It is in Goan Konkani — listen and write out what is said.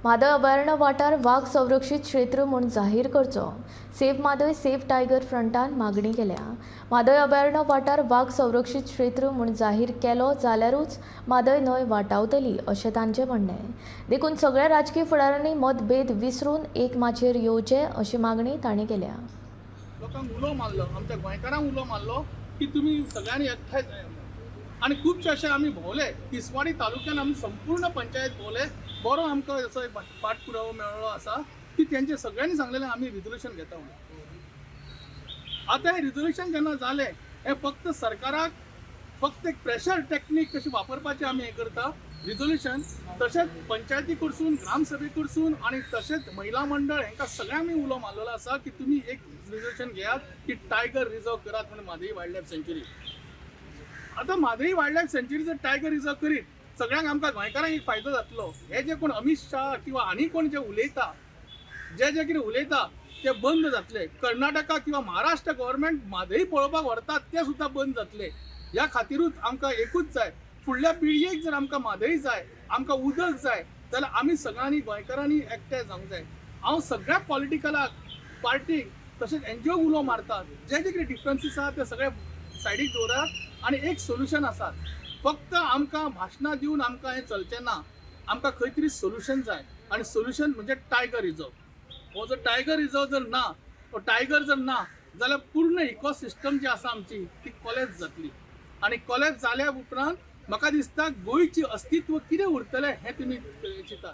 म्हादय अभयारण्य वाठार वाग संरक्षीत क्षेत्र म्हूण जाहीर करचो. सेव्ह म्हादय सेव्ह टायगर फ्रंटान मागणी केल्या. म्हादय अभयारण्य वाठार वाग संरक्षीत क्षेत्र म्हूण जाहीर केलो जाल्यारूच म्हादय न्हंय वाटावतली अशें तांचें म्हणणें. देखून सगळ्या राजकी फुडाऱ्यांनी मतभेद विसरून एक माचयेर येवचे अशी मागणी तांणी केल्या. लोकांक उलो मारलो, आमच्या गोंयकारांक उलो मारलो की तुमी सगळ्यांनी एकठांय जाय म्हणून. आनी खुबशे अशे आमी भोंवले. तिसवाडी तालुक्यान आमी संपूर्ण पंचायत भोंवले. बरो आमकां असो एक पाठपुरावो मेळ्ळो आसा की तेंचे सगळ्यांनी सांगलेलें आमी रिजोल्युशन घेता म्हणून. आतां हें रिजोल्युशन जेन्ना जालें, हें फक्त सरकाराक फक्त एक प्रेशर टेक्नीक कशी वापरपाची आमी हें करता रिजोल्युशन. तशेंच पंचायती कडसून, ग्रामसभे कडसून आनी तशेंच महिला मंडळ हांकां सगळ्यांक आमी उलो मारलेलो आसा की तुमी एक रिजोल्युशन घेयात की टायगर रिजर्व करात म्हणून म्हादई वायल्ड लायफ सँच्युरी. आतां म्हादई वायल्ड लायफ सँच्युरी जर टायगर रिजर्व करीत, सगळ्यांक आमकां गोंयकारांक एक फायदो जातलो. हे जे कोण अमीत शाह किंवा आनी कोण जे उलयता, जे जे कितें उलयता ते बंद जातले. कर्नाटका किंवा महाराष्ट्र गव्हर्मेंट म्हादई पळोवपाक व्हरतात ते सुद्दां बंद जातले. ह्या खातिरूच आमकां एकूच जाय, फुडल्या पिळगेक जर आमकां म्हादई जाय, आमकां उदक जाय जाल्यार आमी सगळ्यांनी गोंयकारांनी एकठांय जावंक जाय. हांव सगळ्या पॉलिटिकलाक पार्टीक तशेंच एनजीओ उलो मारतात, जे जे कितें डिफरन्सीस आसा ते सगळे सायडीक दवरात आनी एक सोल्युशन आसा. फक्त आमकां भाशणां दिवन आमकां हें चलचें ना. आमकां खंय तरी सोल्युशन जाय आनी सोल्युशन म्हणजे टायगर रिजर्व. हो जर टायगर रिजर्व जर ना, हो टायगर जर ना जाल्यार पूर्ण इकोसिस्टम जी आसा आमची ती कोलॅप्स जातली आनी कोलॅप्स जाल्या उपरांत म्हाका दिसता गोंयची अस्तित्व कितें उरतलें हें तुमी चिंतात.